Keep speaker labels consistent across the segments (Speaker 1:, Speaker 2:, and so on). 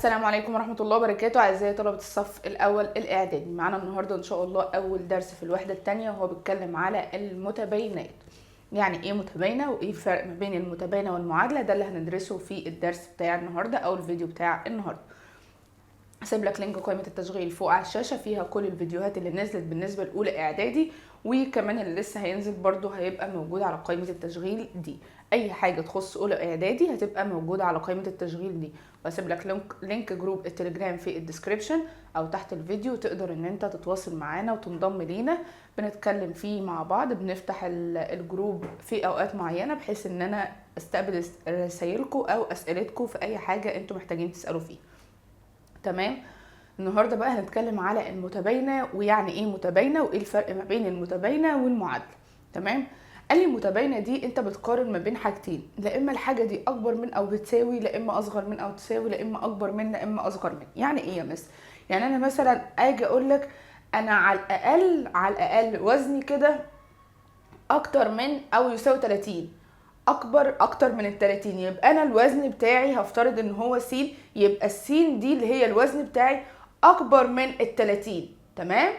Speaker 1: السلام عليكم ورحمة الله وبركاته. أعزائي طلبة الصف الأول الإعدادي، معانا النهاردة إن شاء الله أول درس في الوحدة الثانية، وهو بيتكلم على المتباينات. يعني إيه متباينة وإيه الفرق ما بين المتباينة والمعادلة؟ ده اللي هندرسه في الدرس بتاع النهاردة أو الفيديو بتاع النهاردة. هسيب لك link قائمة التشغيل فوق على الشاشة، فيها كل الفيديوهات اللي نزلت بالنسبة لأولى إعدادي، وكمان اللي لسه هينزل برضو هيبقى موجود على قائمة التشغيل دي. أي حاجة تخص أولى إعدادي هتبقى موجودة على قائمة التشغيل دي. وهسيب لك link group التليجرام في ال description أو تحت الفيديو، تقدر إن أنت تتواصل معانا وتنضم لينا، بنتكلم فيه مع بعض، بنفتح ال group في أوقات معينة بحيث إن أنا أستقبل رسايلكم أو أسئلتكم في أي حاجة أنتم محتاجين تسألوا فيها. تمام. النهارده بقى هنتكلم على المتباينة، ويعني ايه متباينة، وايه الفرق ما بين المتباينة والمعادله. تمام. قال لي المتباينة دي انت بتقارن ما بين حاجتين، لا اما الحاجة دي اكبر من او بتساوي، لا اما اصغر من او تساوي، لا اما اكبر من، لا اما اصغر من. يعني ايه يا مس؟ يعني انا مثلا اجي اقول لك انا على الاقل على الاقل وزني كده اكتر من او يساوي 30، اكبر اكتر من ال 30، يبقى انا الوزن بتاعي هفترض ان هو س، يبقى السين دي اللي هي الوزن بتاعي اكبر من ال 30. تمام.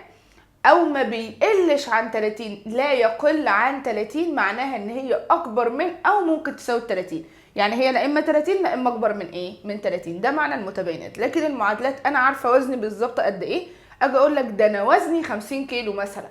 Speaker 1: او ما بيقلش عن 30، لا يقل عن 30، معناها ان هي اكبر من او ممكن تساوي 30، يعني هي لا اما 30 لا اما اكبر من ايه؟ من 30. ده معنى المتباينات. لكن المعادلات انا عارفه وزني بالظبط قد ايه، اجي اقول لك ده انا وزني 50 كيلو مثلا،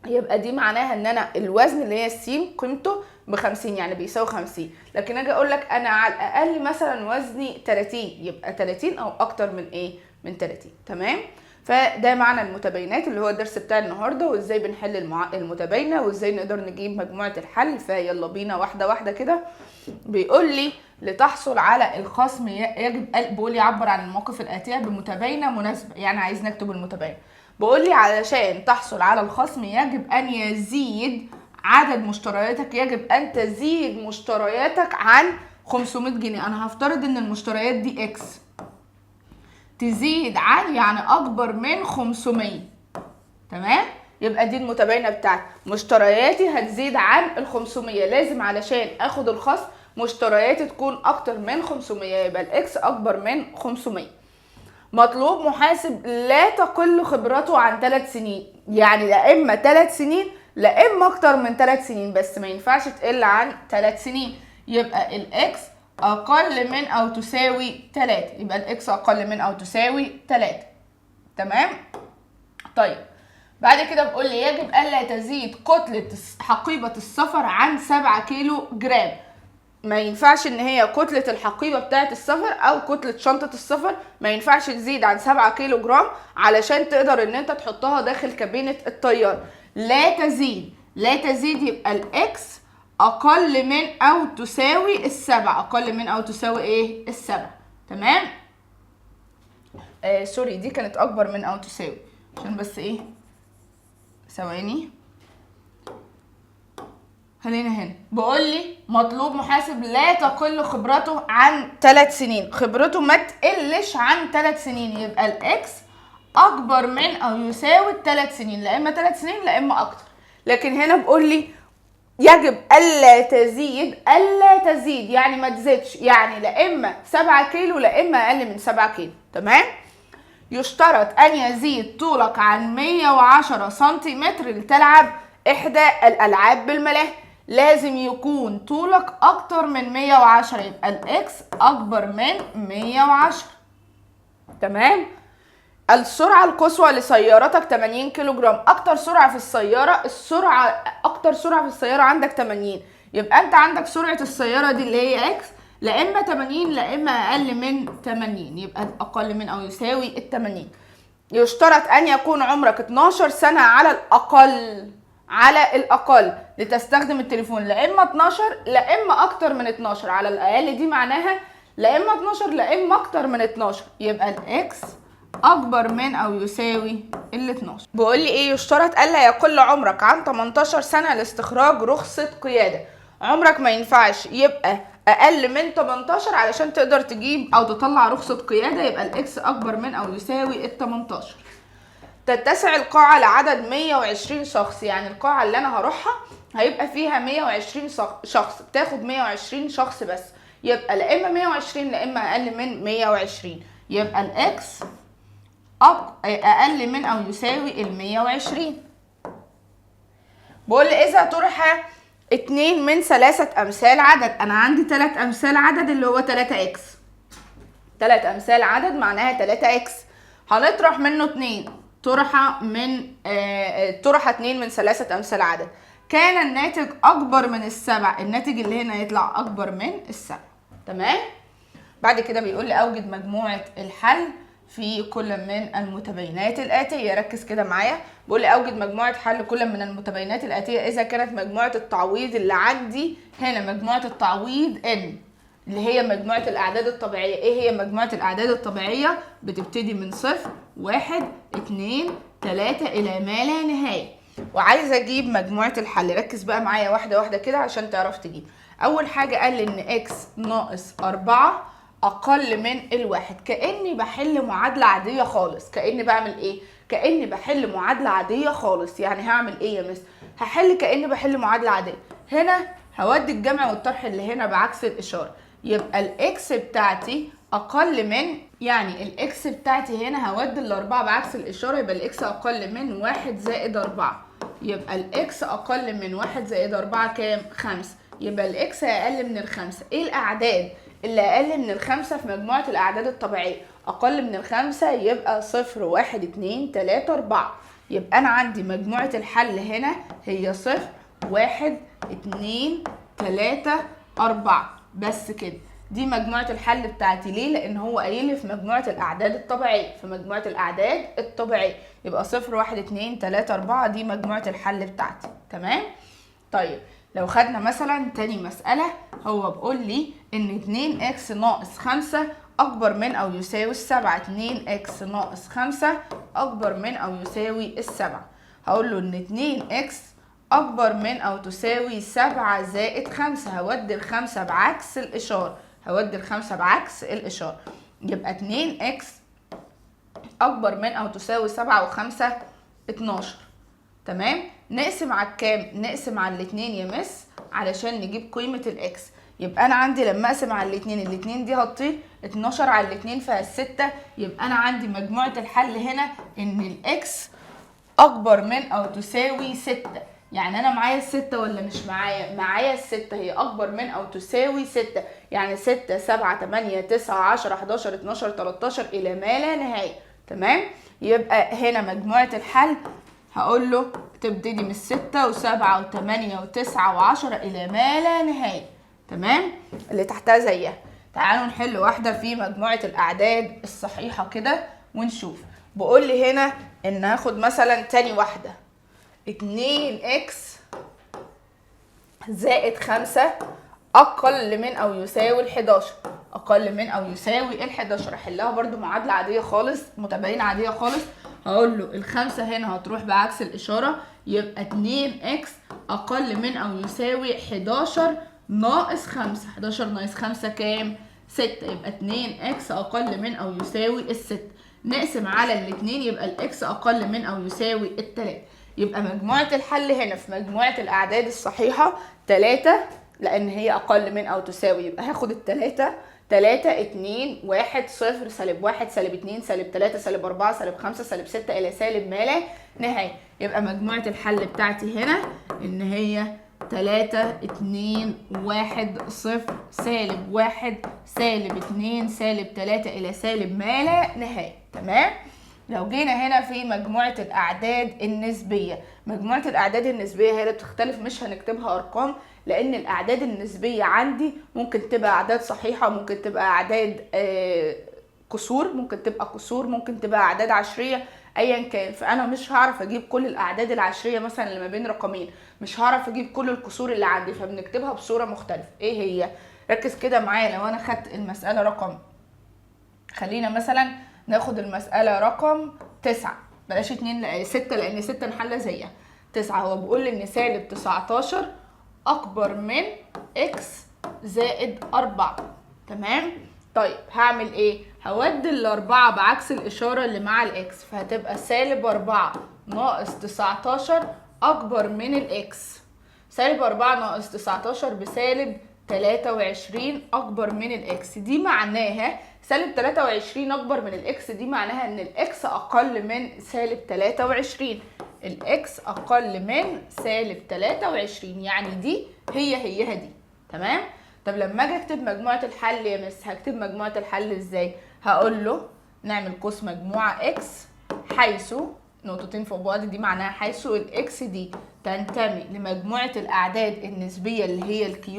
Speaker 1: يبقى دي معناها ان انا الوزن اللي هي السين قيمته ب50، يعني بيساوي 50. لكن اجي اقول لك انا على الاقل مثلا وزني 30، يبقى 30 او اكتر من ايه؟ من 30. تمام. فده معنى المتباينات اللي هو الدرس بتاع النهارده، وازاي بنحل المتباينة، وازاي نقدر نجيب مجموعة الحل. فيلا بينا واحدة واحدة كده. بيقول لي لتحصل على الخصم يجب، بيقول لي عبر عن المواقف الاتية بمتباينه مناسبة، يعني عايز نكتب المتباينة. بيقول لي علشان تحصل على الخصم يجب ان يزيد عدد مشترياتك، يجب ان تزيد مشترياتك عن 500 جنيه. انا هفترض ان المشتريات دي X، تزيد عن يعني اكبر من 500. تمام. يبقى دي المتباينة بتاعتي، مشترياتي هتزيد عن ال 500، لازم علشان اخد الخصم مشترياتي تكون اكتر من 500، يبقى ال X اكبر من 500. مطلوب محاسب لا تقل خبرته عن 3 سنين، يعني لا اما 3 سنين لا اما اكتر من 3 سنين، بس ما ينفعش تقل عن 3 سنين. يبقى ال X اقل من او تساوي 3، يبقى ال X اقل من او تساوي 3. تمام. طيب بعد كده بقول لي يجب الا تزيد كتلة حقيبة السفر عن 7 كيلو جرام. ما ينفعش ان هي كتلة الحقيبة بتاعة السفر او كتلة شنطة السفر ما ينفعش تزيد عن 7 كيلو جرام علشان تقدر ان انت تحطها داخل كابينة الطيارة. لا تزيد، لا تزيد، يبقى ال X اقل من او تساوي 7، اقل من او تساوي ايه؟ 7. تمام. sorry، دي كانت اكبر من او تساوي، عشان بس ايه، ثواني، خلينا هنا. بقول لي مطلوب محاسب لا تقل خبرته عن 3 سنين، خبرته ما تقلش عن 3 سنين، يبقى ال X اكبر من او يساوي 3 سنين، لا اما 3 سنين لا اما اكتر. لكن هنا بقول لي يجب الا تزيد، الا تزيد يعني ما تزيدش، يعني لا اما 7 كيلو لا اما اقل من 7 كيلو. تمام. يشترط ان يزيد طولك عن 110 سنتيمتر لتلعب احدى الالعاب بالملاهي. لازم يكون طولك اكتر من 110، يبقى ال X اكبر من 110. تمام. السرعة القصوى لسيارتك 80 كيلو جرام، اكتر سرعة في السيارة، السرعة اكتر سرعة في السيارة عندك 80، يبقى انت عندك سرعة السيارة دي اللي هي X لا اما 80 لا اما اقل من 80، يبقى اقل من او يساوي ال 80. يشترط ان يكون عمرك 12 سنة على الاقل، على الاقل لتستخدم التليفون، لا اما 12 لا اما اكتر من 12. على الاقل دي معناها لا اما 12 لا اما اكتر من 12، يبقى ال X اكبر من او يساوي ال 12. بيقول لي ايه؟ يشترط الا يقل عمرك عن 18 سنة لاستخراج رخصة قيادة. عمرك ما ينفعش يبقى اقل من 18 علشان تقدر تجيب او تطلع رخصة قيادة، يبقى ال X اكبر من او يساوي ال 18. تتسع القاعة لعدد 120 شخص، يعني القاعة اللي انا هروحها هيبقى فيها 120 شخص، بتاخد 120 شخص بس، يبقى لا اما 120 لا اما اقل من 120. يبقى ال x اقل من او يساوي ال 120. بقول لي اذا طرح 2 من 3 امثال عدد، انا عندي 3 امثال عدد اللي هو 3 x، 3 امثال عدد معناها 3 x، هنطرح منه 2، طرح من طرح 2 من 3 امثال عدد، كان الناتج اكبر من 7، الناتج اللي هنا يطلع اكبر من 7. تمام. بعد كده بيقول لي اوجد مجموعة الحل في كل من المتباينات الآتية. ركز كده معايا، بيقول لي اوجد مجموعة حل كل من المتباينات الآتية إذا كانت مجموعة التعويض اللي عندي هنا مجموعة التعويض N اللي هي مجموعة الأعداد الطبيعية. إيه هي مجموعة الأعداد الطبيعية؟ بتبتدي من 0 1 2 3 إلى ما لا نهاية. وعايزة أجيب مجموعة الحل. ركز بقى معايا واحدة واحدة كده عشان تعرف تجيب. أول حاجة قال لي إن x ناقص 4 أقل من 1، كأني بحل معادلة عادية خالص. كأني بعمل إيه؟ كأني بحل معادلة عادية خالص. يعني هعمل إيه يا مس؟ هحل كأني بحل معادلة عادية. هنا هودي الجمع والطرح اللي هنا بعكس الإشارة، يبقى ال x بتاعتي أقل من، يعني ال x بتاعتي هنا هودي 4 بعكس الإشارة، يبقى ال x أقل من 1 زائد 4، يبقى ال x أقل من 1 زائد 4 كام؟ 5، يبقى ال x أقل من 5. إيه الأعداد اللي أقل من 5 في مجموعة الأعداد الطبيعية؟ أقل من 5 يبقى 0 1 2 3 4. يبقى أنا عندي مجموعة الحل هنا هي 0 1 2 3 4 بس كده. دي مجموعة الحل بتاعتي. ليه؟ لأن هو قايل لي في مجموعة الأعداد الطبيعية، في مجموعة الأعداد الطبيعية، يبقى 0 1 2 3 4 دي مجموعة الحل بتاعتي. تمام؟ طيب لو خدنا مثلا تاني مسألة، هو بيقول لي إن 2 x ناقص 5 أكبر من أو يساوي 7. 2 x ناقص 5 أكبر من أو يساوي 7. هقول له إن 2 x أكبر من أو تساوي 7 زائد 5. هودي 5 بعكس الإشارة، هودي 5 بعكس الإشارة، يبقى 2 x أكبر من أو تساوي 7 و5 12. تمام؟ نقسم على الكام؟ نقسم على 2 يا مس علشان نجيب قيمة ال x. يبقى أنا عندي لما أقسم على 2، 2 دي هتطير، 12 على 2 فيها 6. يبقى أنا عندي مجموعة الحل هنا إن ال x أكبر من أو تساوي 6. يعني أنا معايا 6 ولا مش معايا؟ معايا 6، هي أكبر من أو تساوي 6، يعني 6 7 8 9 10 11 12 13 إلى ما لا نهاية. تمام؟ يبقى هنا مجموعة الحل هقول له تبتدي من 6 و7 و8 و9 و10 إلى ما لا نهاية. تمام؟ اللي تحتها زيها. تعالوا نحل واحدة في مجموعة الأعداد الصحيحة كده ونشوف. بقول لي هنا إن هاخد مثلا تاني واحدة، 2 x زائد 5 أقل من أو يساوي 11، أقل من أو يساوي 11. أحلها برضو معادلة عادية خالص، متباينة عادية خالص. هقول له 5 هنا هتروح بعكس الإشارة، يبقى 2 x أقل من أو يساوي 11 ناقص 5. 11 ناقص 5 كام؟ 6. يبقى 2 x أقل من أو يساوي 6. نقسم على 2، يبقى ال x أقل من أو يساوي 3. يبقى مجموعة الحل هنا في مجموعة الأعداد الصحيحة 3، لأن هي أقل من أو تساوي، يبقى هاخد 3 3 2 1 0 سالب 1 سالب 2 سالب 3 سالب 4 سالب 5 سالب 6 إلى سالب ما لا نهاية. يبقى مجموعة الحل بتاعتي هنا إن هي 3 2 1 0 سالب 1 سالب 2 سالب 3 إلى سالب ما لا نهاية. تمام؟ لو جينا هنا في مجموعة الأعداد النسبية، مجموعة الأعداد النسبية هي اللي بتختلف، مش هنكتبها أرقام لأن الأعداد النسبية عندي ممكن تبقى أعداد صحيحة، ممكن تبقى أعداد كسور، ممكن تبقى كسور، ممكن تبقى أعداد عشرية، أيا كان. فأنا مش هعرف أجيب كل الأعداد العشرية مثلا اللي ما بين رقمين، مش هعرف أجيب كل الكسور اللي عندي، فبنكتبها بصورة مختلفة. إيه هي؟ ركز كده معايا. لو أنا خدت المسألة رقم، خلينا مثلا ناخد المسألة رقم 9، بلاش 2 6 لأن 6 نحلها زيها. 9 هو بيقول لي إن سالب 19 أكبر من x زائد 4. تمام؟ طيب هعمل إيه؟ هودي 4 بعكس الإشارة اللي مع ال x، فهتبقى سالب 4 ناقص 19 أكبر من ال x. سالب 4 ناقص 19 بسالب 23 اكبر من ال x. دي معناها سالب 23 اكبر من ال x، دي معناها ان ال x اقل من سالب 23، ال x اقل من سالب 23، يعني دي هي هيها دي. تمام. طب لما اجي اكتب مجموعة الحل يا مس هكتب مجموعة الحل ازاي؟ هقول له نعمل قوس مجموعة x حيث نقطتين فوق بعض، دي معناها حيث ال x دي تنتمي لمجموعة الاعداد النسبية اللي هي ال Q،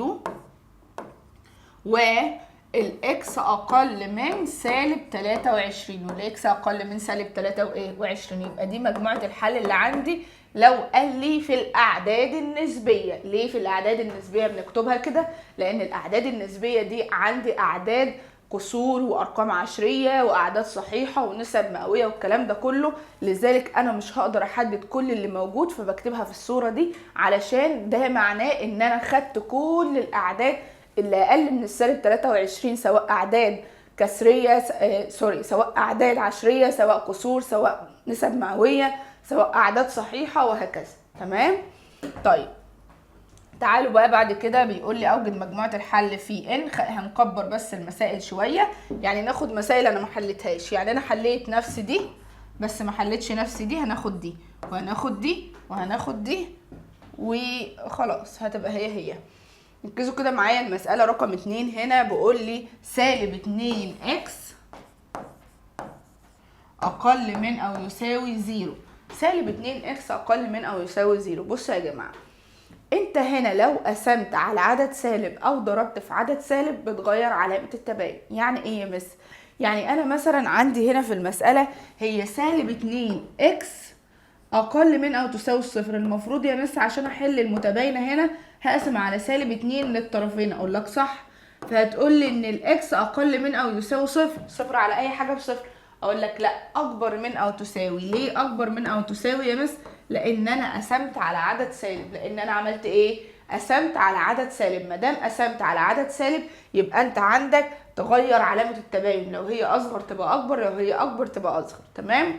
Speaker 1: وال x اقل من سالب 23، وال x اقل من سالب 23. يبقى دي مجموعة الحل اللي عندي لو قال لي في الاعداد النسبية. ليه في الاعداد النسبية بنكتبها كده؟ لان الاعداد النسبية دي عندي اعداد كسور وارقام عشرية واعداد صحيحه ونسب مئوية والكلام ده كله، لذلك انا مش هقدر احدد كل اللي موجود، فبكتبها في الصورة دي علشان ده معناه ان انا خدت كل الاعداد اللي اقل من السالب 23، سواء اعداد كسريه سواء اعداد عشرية، سواء كسور، سواء نسب مئوية، سواء اعداد صحيحه وهكذا. تمام. طيب تعالوا بقى بعد كده بيقول لي اوجد مجموعة الحل في N. هنكبر بس المسائل شوية، يعني ناخد مسائل انا ما حليتهاش، يعني انا حليت نفس دي بس ما حليتش نفس دي، هناخد دي وهناخد دي وهناخد دي وخلاص هتبقى هي هي. ركزوا كده معايا. المسألة رقم 2 هنا بيقول لي سالب 2 x أقل من أو يساوي 0. سالب 2 x أقل من أو يساوي 0. بصوا يا جماعة، أنت هنا لو قسمت على عدد سالب أو ضربت في عدد سالب بتغير علامة التباين. يعني إيه يا مس؟ يعني أنا مثلا عندي هنا في المسألة هي سالب 2 x أقل من أو تساوي 0. المفروض يا مس عشان أحل المتباينة هنا هقسم على سالب 2 للطرفين، اقول لك صح. فهتقول لي ان ال x اقل من او يساوي 0، 0 على اي حاجة بصفر، اقول لك لا اكبر من او تساوي. ليه اكبر من او تساوي يا مس؟ لان انا قسمت على عدد سالب، لان انا عملت ايه؟ قسمت على عدد سالب. ما دام قسمت على عدد سالب يبقى انت عندك تغير علامة التباين، لو هي اصغر تبقى اكبر، لو هي اكبر تبقى اصغر. تمام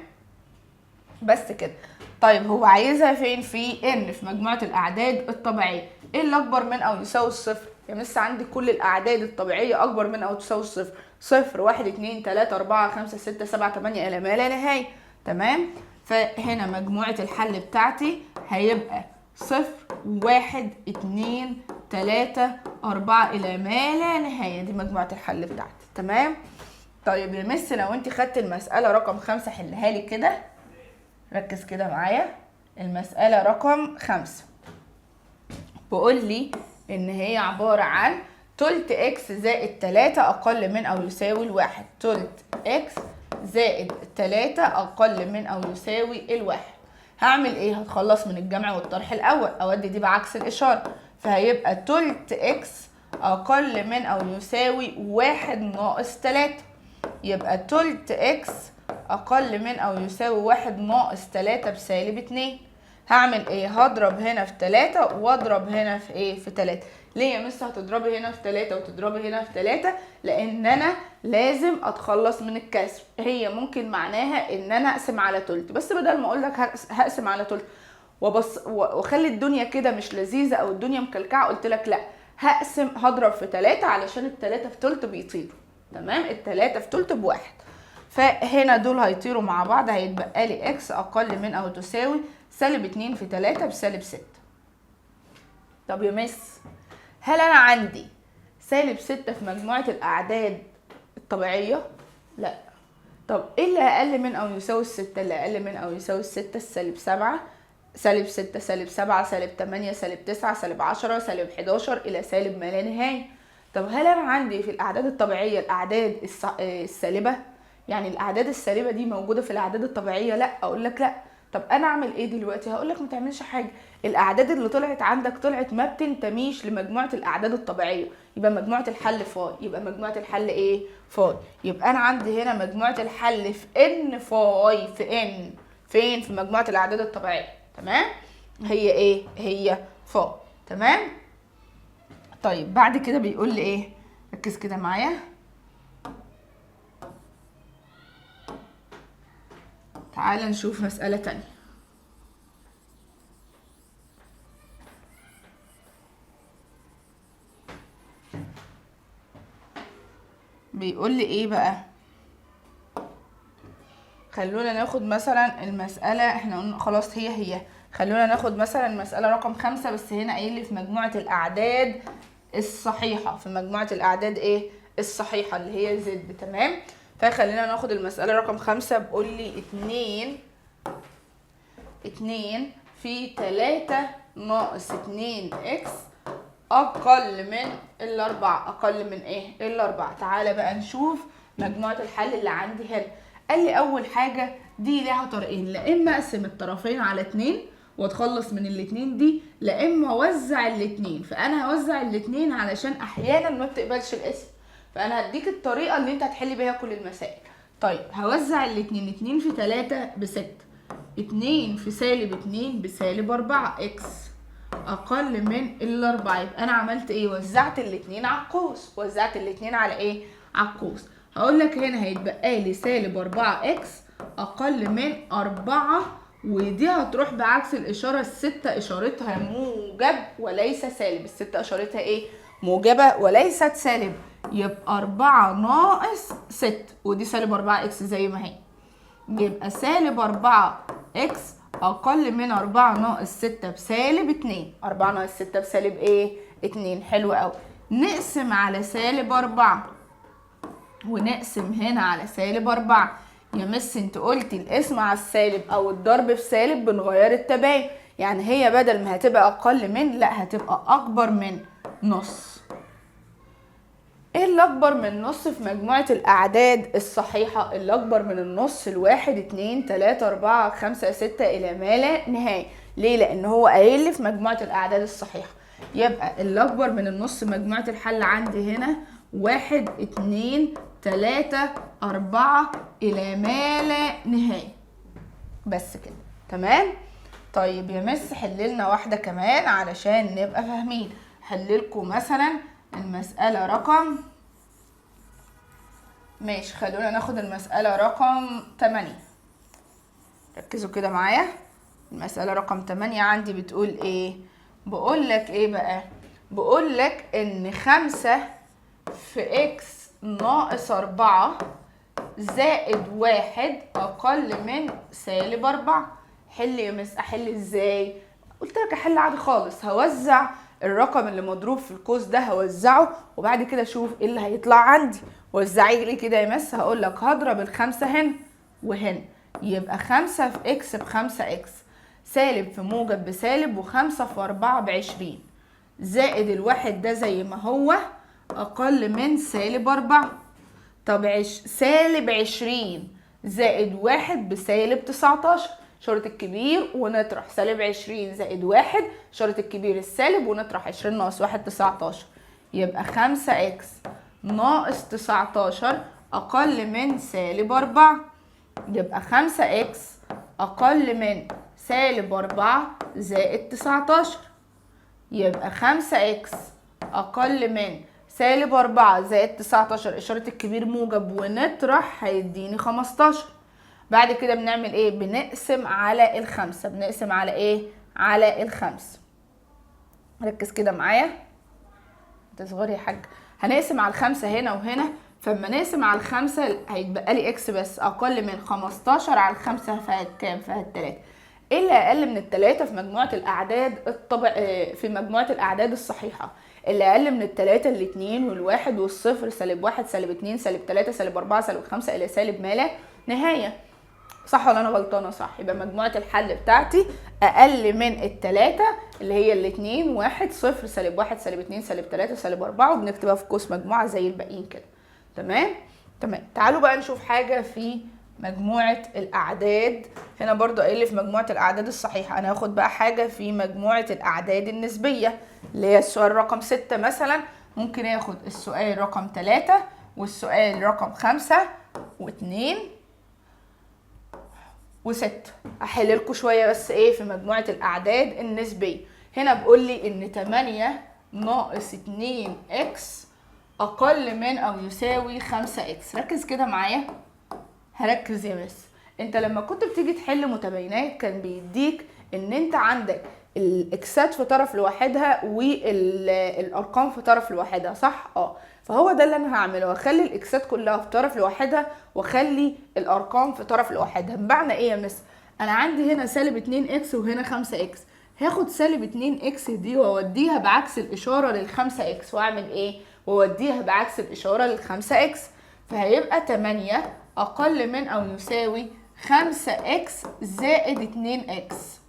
Speaker 1: بس كده. طيب هو عايزها فين؟ في N، في مجموعة الأعداد الطبيعية. ايه اللي أكبر من أو يساوي الصفر؟ يعني لسه عندي كل الأعداد الطبيعية أكبر من أو تساوي الصفر، 0 1 2 3 4 5 6 7 8 إلى ما لا نهاية. تمام. فهنا مجموعة الحل بتاعتي هيبقى 0 1 2 3 4 إلى ما لا نهاية، دي مجموعة الحل بتاعتي. تمام. طيب يا مس لو انت خدت المسألة رقم 5 حلها لي كده، ركز كده معايا. المسألة رقم 5 بقول لي إن هي عبارة عن تلت x زائد 3 أقل من أو يساوي 1. تلت x زائد 3 أقل من أو يساوي 1. هعمل إيه؟ هتخلص من الجمع والطرح الأول، أودي دي بعكس الإشارة، فهيبقى تلت x أقل من أو يساوي 1 ناقص 3. يبقى تلت x أقل من أو يساوي 1 ناقص 3 بسالب 2. هعمل إيه؟ هضرب هنا في 3 وأضرب هنا في إيه؟ في 3. ليه يا مس هتضربي هنا في 3 وتضربي هنا في 3؟ لأن أنا لازم أتخلص من الكسر. هي ممكن معناها إن أنا أقسم على تلت، بس بدل ما أقول لك هقسم على تلت وبص وأخلي الدنيا كده مش لذيذة أو الدنيا مكلكعة، قلت لك لأ هقسم، هضرب في 3 علشان التلاتة في تلت بيطيروا. تمام؟ التلاتة في تلت بواحد، فهنا دول هيطيروا مع بعض، هيتبقى لي x اقل من او تساوي سالب 2 في 3 بسالب 6. طب يا مس هل انا عندي سالب 6 في مجموعة الاعداد الطبيعية؟ لا. طب ايه اللي اقل من او يساوي 6؟ اللي اقل من او يساوي 6 السالب 7، سالب 6، سالب 7، سالب 8، سالب 9، سالب 10، سالب 11 الى سالب ما لا نهاية. طب هل انا عندي في الاعداد الطبيعية الاعداد السالبة؟ يعني الاعداد السالبه دي موجودة في الاعداد الطبيعية؟ لا. اقول لك لا. طب انا اعمل ايه دلوقتي؟ هقول لك ما تعملش حاجة، الاعداد اللي طلعت عندك طلعت ما بتنتميش لمجموعة الاعداد الطبيعية، يبقى مجموعة الحل فاي. يبقى مجموعة الحل ايه؟ فاي. يبقى انا عندي هنا مجموعة الحل في N فاي، في N فين؟ في مجموعة الاعداد الطبيعية. تمام؟ هي ايه؟ هي فاي. تمام. طيب بعد كده بيقول لي ايه؟ ركز كده معايا. تعال نشوف مسألة تانية. بيقول لي ايه بقى؟ خلونا ناخد مثلا المسألة، احنا قلنا خلاص هي خلونا ناخد مثلا المسألة رقم 5، بس هنا قايل لي في مجموعة الأعداد الصحيحة، في مجموعة الأعداد ايه؟ الصحيحة اللي هي Z. تمام، فخلينا ناخد المسألة رقم 5. بقول لي 2 في 3 ناقص 2 X أقل من الأربعة، أقل من إيه؟ الأربعة. تعالى بقى نشوف مجموعة الحل اللي عندي هنا. قال لي أول حاجة دي ليها طريقين، لا إما أقسم الطرفين على 2 وأتخلص من الاتنين دي، لا إما أوزع الاتنين. فأنا هوزع الاتنين علشان أحيانا ما بتقبلش القسم، فأنا هديك الطريقة اللي أنت هتحل بيها كل المسائل. طيب هوزع الاتنين، 2 في 3 ب6، 2 في سالب 2 بسالب 4 X أقل من الأربعة. يبقى أنا عملت إيه؟ وزعت الاتنين على القوس، وزعت الاتنين على إيه؟ على القوس. هقول لك هنا هيتبقى لي سالب 4 X أقل من 4، ودي هتروح بعكس الإشارة، الستة إشارتها موجب وليس سالب، الستة إشارتها إيه؟ موجبة وليست سالب، يبقى 4 ناقص 6، ودي سالب 4 X زي ما هي، يبقى سالب 4 X أقل من 4 ناقص 6 بسالب 2، 4 ناقص 6 بسالب إيه؟ 2. حلو أوي. نقسم على سالب 4 ونقسم هنا على سالب 4. يا مس انت قلتي القسم على السالب أو الضرب في سالب بنغير التباين، يعني هي بدل ما هتبقى أقل من، لا هتبقى أكبر من نص. ايه اللي اكبر من نص في مجموعة الاعداد الصحيحة؟ اللي اكبر من النص 1 2 3 4 5 6 الى ما لا نهاية. ليه؟ لان هو قايل لي في مجموعة الاعداد الصحيحة. يبقى اللي اكبر من النص مجموعة الحل عندي هنا 1 2 3 4 الى ما لا نهاية، بس كده. تمام. طيب يا مس حللنا واحدة كمان علشان نبقى فاهمين. حللكم مثلا المسألة رقم، ماشي خلونا ناخد المسألة رقم 8. ركزوا كده معايا. المسألة رقم 8 عندي بتقول ايه؟ بقول لك ايه بقى؟ بقول لك ان 5 في X ناقص 4 زائد 1 اقل من سالب 4. حل يا مس. احل ازاي؟ قلت لك احل عادي خالص، هوزع الرقم اللي مضروب في القوس ده هوزعه، وبعد كده اشوف ايه اللي هيطلع عندي. وزعي لي كده يا مس. هقول لك هضرب ال5 هنا وهنا، يبقى 5 في X ب5 X، سالب في موجب بسالب، و5 في 4 ب20، زائد الواحد ده زي ما هو اقل من سالب 4. طب سالب 20 زائد 1 بسالب 19، شرط الكبير ونطرح سالب 20 زائد 1، شرط الكبير السالب ونطرح 20 ناقص 1 19، يبقى 5 X ناقص 19 أقل من سالب 4، يبقى 5 X أقل من سالب 4 زائد 19، يبقى 5 X أقل من سالب 4 زائد 19، إشارة الكبير موجب ونطرح هيديني 15. بعد كده بنعمل ايه؟ بنقسم على الخمسة. بنقسم على ايه؟ على الخمسة. ركز كده معايا، انت صغير يا حاج. هنقسم على الخمسة هنا وهنا، فاما نقسم على الخمسة هيتبقى لي X بس اقل من 15 على الخمسة، فهت كام؟ فهت 3. ايه اللي اقل من التلاتة في مجموعة الاعداد في مجموعة الاعداد الصحيحة؟ اللي اقل من التلاتة الاتنين والواحد والصفر، سالب 1 سالب 2 سالب 3 سالب 4 سالب 5 الى سالب ما لا نهاية. صح ولا انا غلطانة؟ صح. يبقى مجموعة الحل بتاعتي اقل من التلاتة اللي هي الاتنين، 1 0 سالب 1 سالب 2 سالب 3 سالب 4، وبنكتبها في قوس مجموعة زي الباقيين كده. تمام؟ تمام. تعالوا بقى نشوف حاجة في مجموعة الأعداد. هنا برضو قايل لي في مجموعة الأعداد الصحيحة. أنا هاخد بقى حاجة في مجموعة الأعداد النسبية اللي هي السؤال رقم 6 مثلا. ممكن آخد السؤال رقم 3 والسؤال رقم 5 و2 و6. أحل لكم شوية بس إيه في مجموعة الأعداد النسبية. هنا بقول لي إن 8 ناقص 2 X أقل من أو يساوي 5 X. ركز كده معايا. هركز يا مس. انت لما كنت بتيجي تحل متباينات كان بيديك ان انت عندك الاكسات في طرف لوحدها والارقام في طرف لوحدها، صح؟ فهو ده اللي انا هعمله، هخلي الاكسات كلها في طرف لوحدها واخلي الارقام في طرف لوحدها. بمعنى ايه يا مس؟ انا عندي هنا سالب 2 اكس وهنا 5 اكس، هاخد سالب 2 اكس دي واوديها بعكس الاشارة لل5 اكس، واعمل ايه؟ واوديها بعكس الاشارة لل5 اكس، فهيبقى 8 اقل من او يساوي 5 اكس زائد 2 اكس.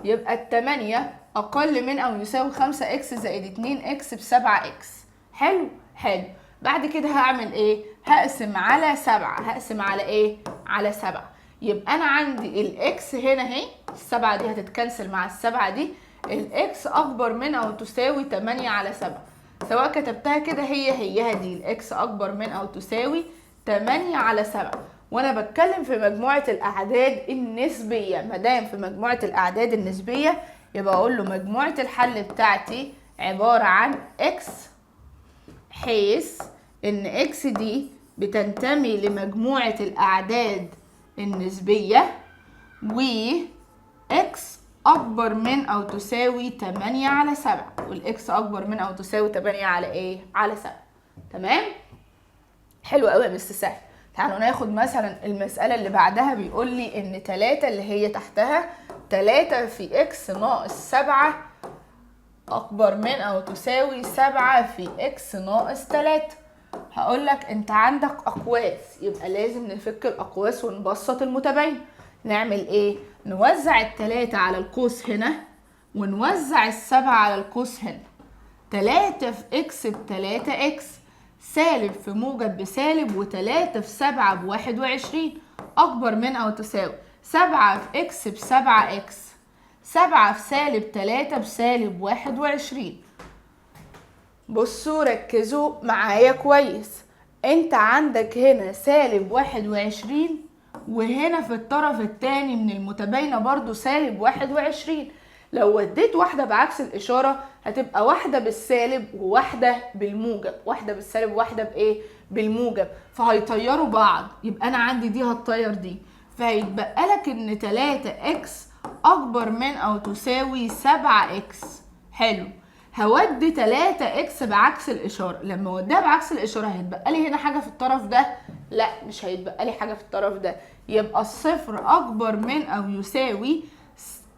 Speaker 1: يبقى التمانية اقل من او يساوي 5 اكس زائد 2 اكس ب7 اكس. حلو حلو. بعد كده هعمل ايه؟ هقسم على 7. هقسم على ايه؟ على 7. يبقى انا عندي ال x هنا اهي، ال7 دي هتتكنسل مع ال7 دي، ال x اكبر من او تساوي 8 على 7، سواء كتبتها كده هي هيها دي، ال x اكبر من او تساوي 8 على 7. وانا بتكلم في مجموعة الاعداد النسبية، ما دام في مجموعة الاعداد النسبية يبقى اقول له مجموعة الحل بتاعتي عبارة عن x، حيث ان x دي بتنتمي لمجموعة الاعداد النسبية و x اكبر من او تساوي 8 على 7، وال x اكبر من او تساوي 8 على ايه؟ على 7. تمام؟ حلو قوي يا مس سهل. تعالوا ناخد مثلا المسألة اللي بعدها، بيقول لي ان 3 اللي هي تحتها 3 في x ناقص 7 اكبر من او تساوي 7 في x ناقص 3. هقول لك انت عندك اقواس، يبقى لازم نفك الاقواس ونبسط المتباين. نعمل ايه؟ نوزع ال3 على القوس هنا ونوزع ال7 على القوس هنا. 3 في اكس ب3 اكس، سالب في موجب بسالب، و3 في 7 ب21 اكبر من او تساوي 7 في اكس ب7 اكس، 7 في سالب 3 بسالب 21. بصوا ركزوا معايا كويس، انت عندك هنا سالب 21 وهنا في الطرف التاني من المتباينة برضو سالب 21. لو وديت واحدة بعكس الإشارة هتبقى واحدة بالسالب وواحدة بالموجب، واحدة بالسالب وواحدة بإيه؟ بالموجب، فهيطيروا بعض. يبقى أنا عندي دي هتطير دي، فهيتبقى لك إن 3 x أكبر من أو تساوي 7 x. حلو. هودي 3 x بعكس الإشارة، لما اوديها بعكس الإشارة هيتبقى لي هنا حاجة في الطرف ده؟ لا، مش هيتبقى لي حاجة في الطرف ده. يبقى الصفر أكبر من أو يساوي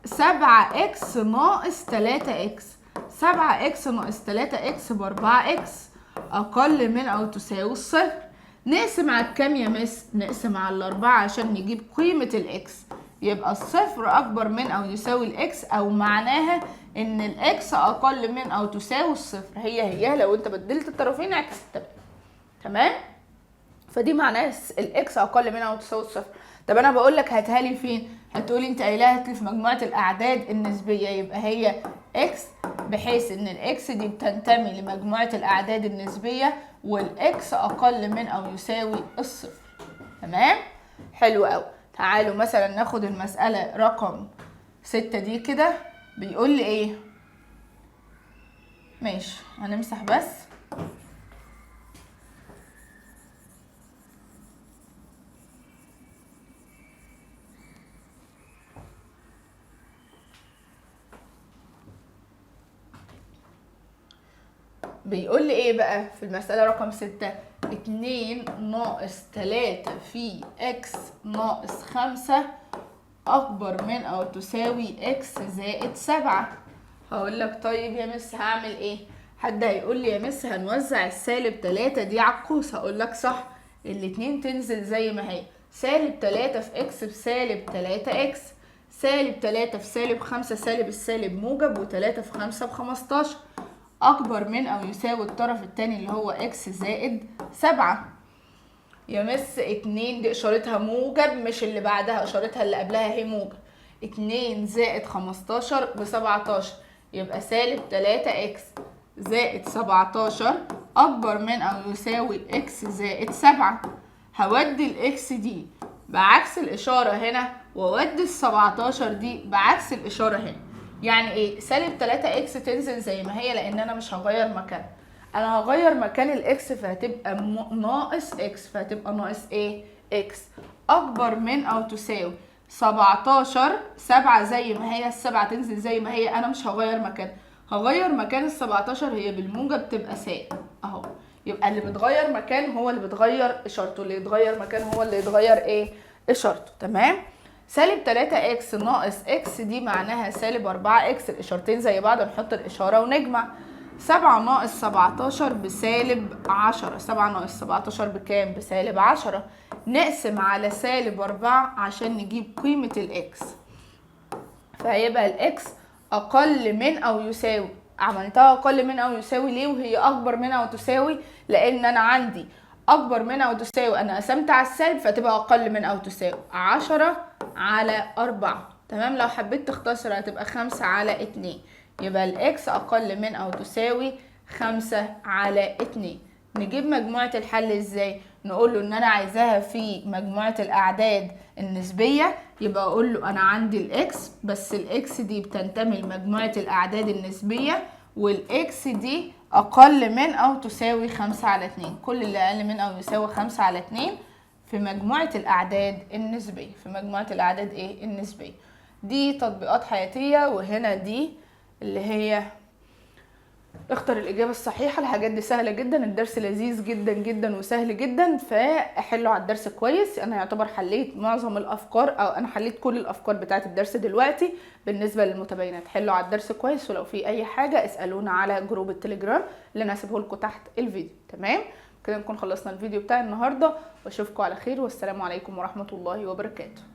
Speaker 1: 7 اكس ناقص 3 اكس، 7 اكس ناقص 3 اكس ب4 اكس أقل من أو تساوي الصفر. نقسم على الكام يا مس؟ نقسم على ال4 عشان نجيب قيمة ال x. يبقى الصفر أكبر من أو يساوي ال x، أو معناها إن ال x أقل من أو تساوي الصفر. هي هي لو أنت بدلت الطرفين عكس التبادل. تمام؟ فدي معناها ال x أقل من أو تساوي الصفر. طب أنا بقول لك هاتها لي فين؟ هتقولي أنت قايلها هات لي في مجموعة الأعداد النسبية، يبقى هي x بحيث إن ال x دي بتنتمي لمجموعة الأعداد النسبية وال x أقل من أو يساوي الصفر. تمام؟ حلو أوي. تعالوا مثلا ناخد المسألة رقم 6 دي كده، بيقول لي ايه؟ ماشي، هنمسح بس. بيقول لي ايه بقى في المسألة رقم 6؟ 2 ناقص 3 في x ناقص 5 أكبر من أو تساوي x زائد 7. هقول لك طيب يا مس هعمل ايه؟ حد هيقول لي يا مس هنوزع السالب 3 دي على القوس. هقول لك صح، الاتنين تنزل زي ما هي، سالب 3 في x بسالب 3 x، سالب 3 في سالب 5 سالب السالب موجب، و3 في 5 ب15 أكبر من أو يساوي الطرف التاني اللي هو x زائد 7. يا مس 2 دي إشارتها موجب، مش اللي بعدها، إشارتها اللي قبلها هي موجب. 2 زائد 15 ب17، يبقى سالب 3 x زائد 17 أكبر من أو يساوي x زائد 7. هودي ال x دي بعكس الإشارة هنا، وأودي ال17 دي بعكس الإشارة هنا. يعني ايه؟ سالب 3 x تنزل زي ما هي لان انا مش هغير مكانها، انا هغير مكان ال x فهتبقى ناقص x، فهتبقى ناقص ايه؟ x اكبر من او تساوي 17، 7 زي ما هي، السبعة تنزل زي ما هي، انا مش هغير مكان، هغير مكان ال17 هي بالموجب تبقى سالب اهو. يبقى اللي بتغير مكان هو اللي بتغير اشارته، اللي يتغير مكان هو اللي يتغير ايه؟ اشارته. تمام. سالب 3 x ناقص x دي معناها سالب 4 x، الاشارتين زي بعض نحط الاشارة ونجمع. 7 ناقص 17 بسالب 10، 7 ناقص 17 بكام؟ بسالب 10. نقسم على سالب 4 عشان نجيب قيمة ال x، فهيبقى ال x اقل من او يساوي. عملتها اقل من او يساوي ليه وهي اكبر من او تساوي؟ لان انا عندي اكبر من او تساوي، انا قسمت على السالب فتبقى اقل من او تساوي 10 على 4. تمام. لو حبيت تختصر هتبقى 5 على 2، يبقى ال x اقل من او تساوي 5 على 2. نجيب مجموعة الحل ازاي؟ نقول له ان انا عايزاها في مجموعة الاعداد النسبية، يبقى اقول له انا عندي ال x، بس ال x دي بتنتمي لمجموعة الاعداد النسبية، وال x دي اقل من او تساوي 5 على 2، كل اللي اقل من او يساوي 5 على 2 في مجموعة الاعداد النسبية، في مجموعة الاعداد ايه؟ النسبية. دي تطبيقات حياتية، وهنا دي اللي هي اختر الإجابة الصحيحة. الحاجات دي سهلة جدا، الدرس لذيذ جدا جدا وسهل جدا، فحلوا على الدرس كويس. أنا يعتبر حليت معظم الأفكار، أو أنا حليت كل الأفكار بتاعت الدرس دلوقتي بالنسبة للمتباينات. حلوا على الدرس كويس، ولو في أي حاجة اسألونا على جروب التليجرام اللي أنا هسيبه لكم تحت الفيديو. تمام كده نكون خلصنا الفيديو بتاع النهاردة، وأشوفكم على خير، والسلام عليكم ورحمة الله وبركاته.